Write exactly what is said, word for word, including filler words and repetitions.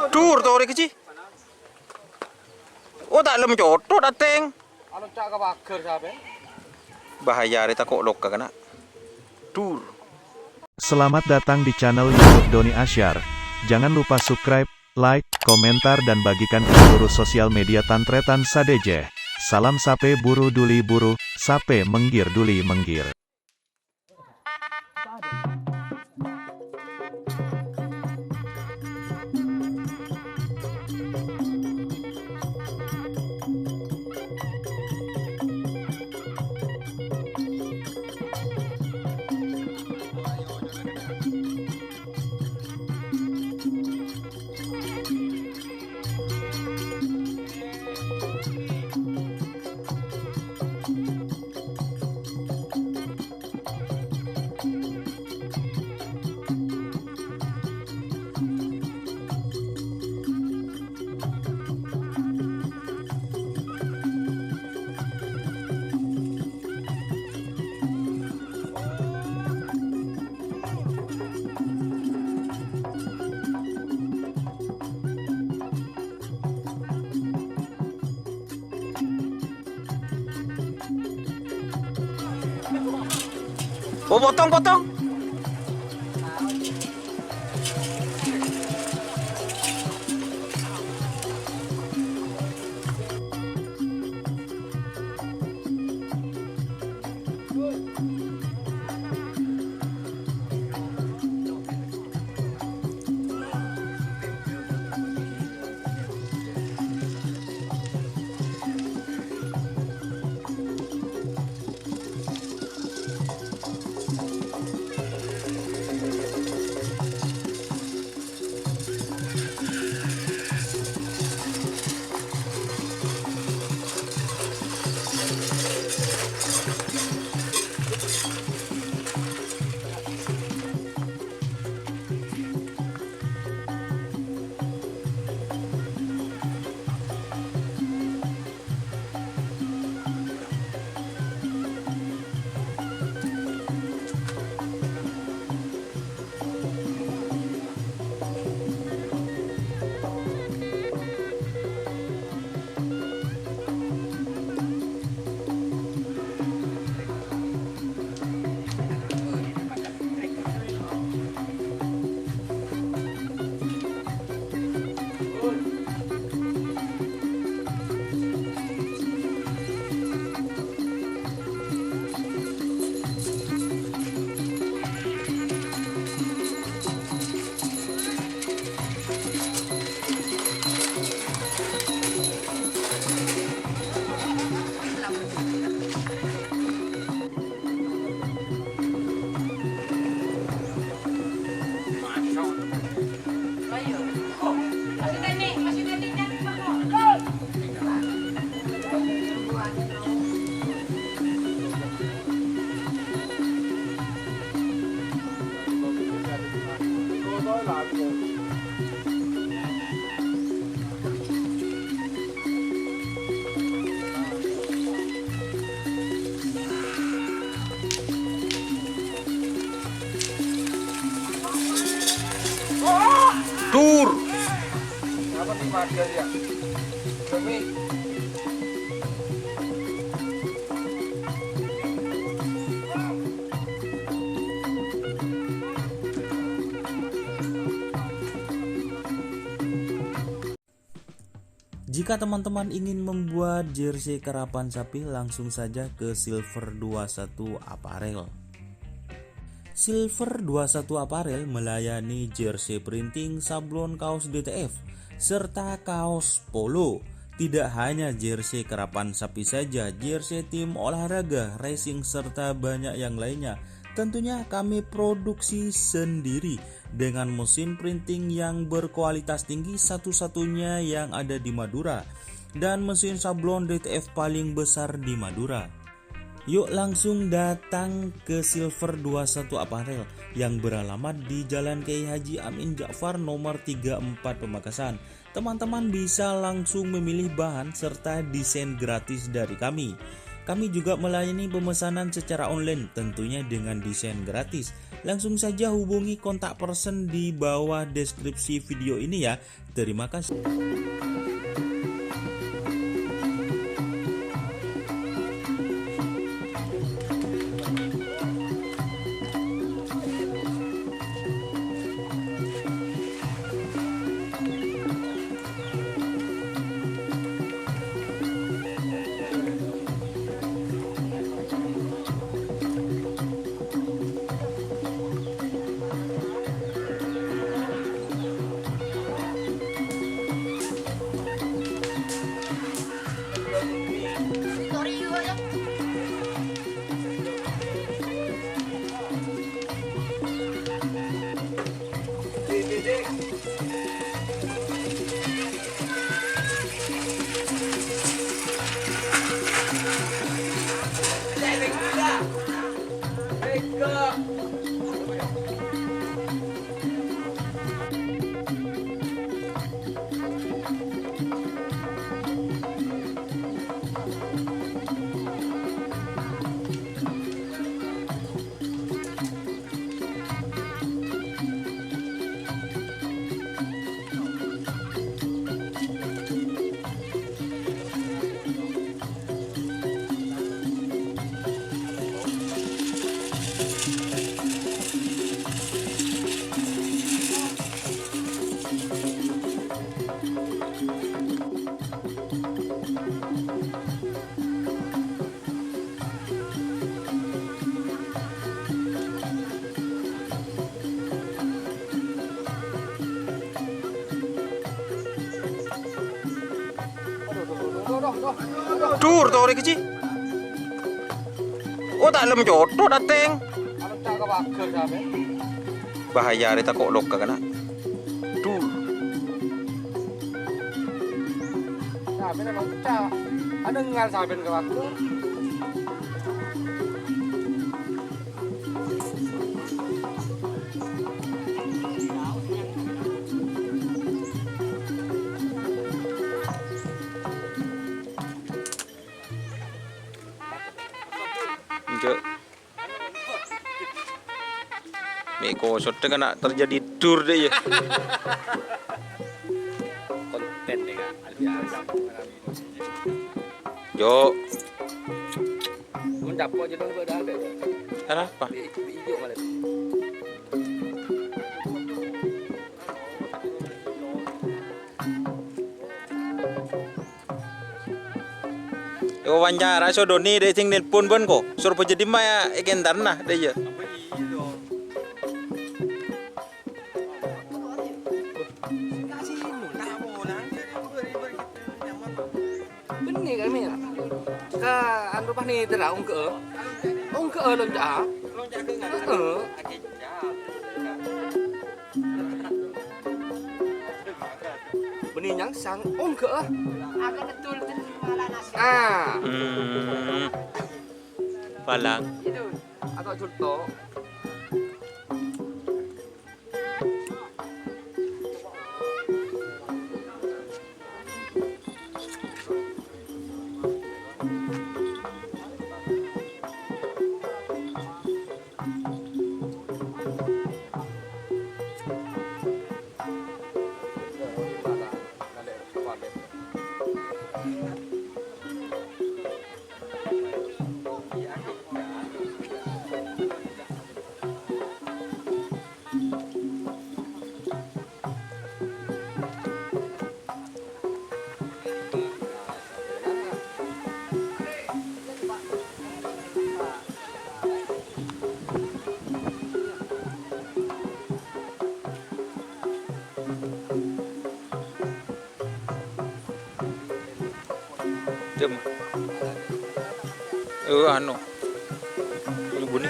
Dur, torè kèjhi. Oh, ta' lem cothot, ateng. Anu, cak ka pagar, sampèyan. Bahaya, arè tako' loka, kana'. Dur. Selamat datang di channel YouTube Doni Asyar. Jangan lupa subscribe, like, komentar, dan bagikan ke seluruh sosial media Tan Tretan Sadejeh. Salam sapè buru duli buru, sapè menggir duli menggir. Oh, potong, potong. Dur. Jika teman-teman ingin membuat jersey karapan sapi, langsung saja ke Silver dua satu Apparel. Silver dua satu Apparel melayani jersey printing, sablon kaos D T F, serta kaos polo. Tidak hanya jersey karapan sapi saja, jersey tim olahraga, racing, serta banyak yang lainnya. Tentunya kami produksi sendiri dengan mesin printing yang berkualitas tinggi, satu-satunya yang ada di Madura, dan mesin sablon D T F paling besar di Madura. Yuk langsung datang ke Silver dua satu Apparel yang beralamat di Jalan Kiai Haji Amin Ja'far nomor tiga empat Pamekasan. Teman-teman bisa langsung memilih bahan serta desain gratis dari kami. Kami juga melayani pemesanan secara online, tentunya dengan desain gratis. Langsung saja hubungi kontak person di bawah deskripsi video ini ya. Terima kasih. Dur, to, orèng kèjhi. Oh, ta' lem cotho, dâteng. Bahaya, rè tako' loka kana'. Dur. Sampèyan emang pecah. Adhângar sampèyan ka waktu. Enjâ'. Mè' kosot dâ' kana' terjadi dur dâ' iyâ. Konten dâ' kana'. Jo. Mun dâpo' jâ' dong bâdâ ada. Kenapa? Di, di ijo malah. Èwawancara so Doni, dâ' sèng nelpon bân ko. Sorbhâjâ dimma ya, è Kentarna, dâ' iyâ. Bânnè kami ya. Ka anu panètèra ongghâ'â. Ongghâ'â lonca'a. Heeh. Bânnè nyangsang, ongghâ'â. Ah. Hmm. Palang. Ato' julto. Jam. Eh, anu. Ini bunyi.